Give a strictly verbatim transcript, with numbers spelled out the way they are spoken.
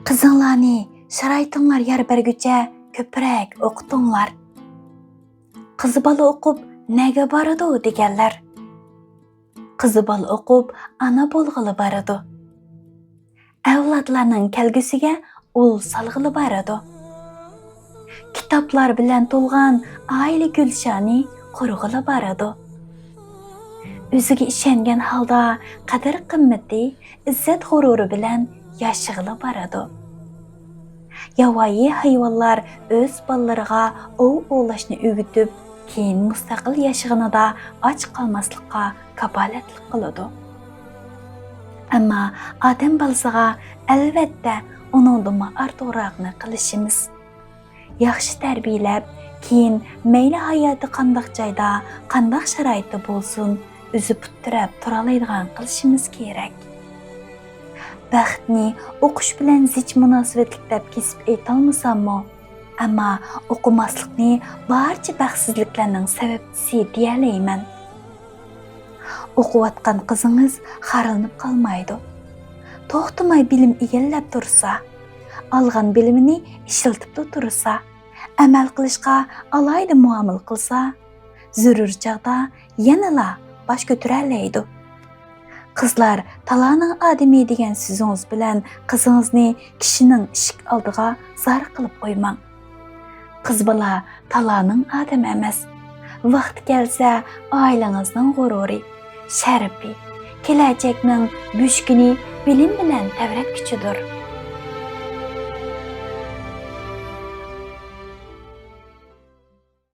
قىزىڭلارنى شارائىتىڭلار يار بەرگۈچە كۆپرەك ئوقۇتۇڭلار. قىز بالا ئوقۇپ نەگە بارىدۇ دېگەنلەر. قىز بالا ئوقۇپ ئانا بولغىلى بارىدۇ. ئەۋلادلارنىڭ كەلگۈسىگە ئۇل سالغىلى بارىدۇ. كىتابلار بىلەن تولغان ئائىلە گۈلشانى قۇرغىلى بارىدۇ. ئۆزىگە ئىشەنگەن ھالدا قەدىر-قىممىتى، ئىززەت-غۇرۇرى بىلەن ياشىغىلى بارىدۇ. ياۋايى ھايۋانلار ئۆز بالىلىرىغا ئوۋ ئوۋلاشنى ئۆگىتىپ، كېيىن مۇستەقىل ياشىغىنىدا ئاچ قالماسلىققا كاپالەتلىك قىلىدۇ. ئەمما ئادەم بالىسىغا، ئەلۋەتتە، ئۇنىڭدىنمۇ ئارتۇقراقنى قىلىشىمىز. ياخشى تەربىيەلەپ، كېيىن مەيلى ھاياتى قانداق جايدا، قانداق شارائىتتا بولسۇن، ئۆزى پۇت تىرەپ تۇرالايدىغان قىلىشىمىز كېرەك. بەختنى ئوقۇش بىلەن زىچ مۇناسىۋەتلىك دەپ كېسىپ ئېيتالمىساممۇ، ئەمما ئوقۇماسلىقنى بارچە بەختسىزلىكلەرنىڭ سەۋەبچىسى دېيەلەيمەن. ئوقۇۋاتقان قىزىڭىز خارلىنىپ قالمايدۇ. توختىماي بىلىم ئىگىلەپ تۇرسا، ئالغان بىلىمىنى ئىشلىتىپلا تۇرسا، ئەمەل قىلىشقا ئالاھىدە مۇئامىلە قىلسا، زۆرۈر چاغدا يەنىلا باش كۆتۈرەلەيدۇ. قىزلار تالانىڭ ئادىمى دېگەن سۆزىڭىز بىلەن قىزىڭىزنى كىشىنىڭ ئىشىك ئالدىغا زار قىلىپ قويماڭ. قىز بالا تالانىڭ ئادىمى ئەمەس. ۋاقتى كەلسە، ئائىلىڭىزنىڭ غۇرۇرى، شەرىپى، كېلەچەكنىڭ بۆشۈكىنى بىلىم بىلەن تەۋرەتكۈچىدۇر.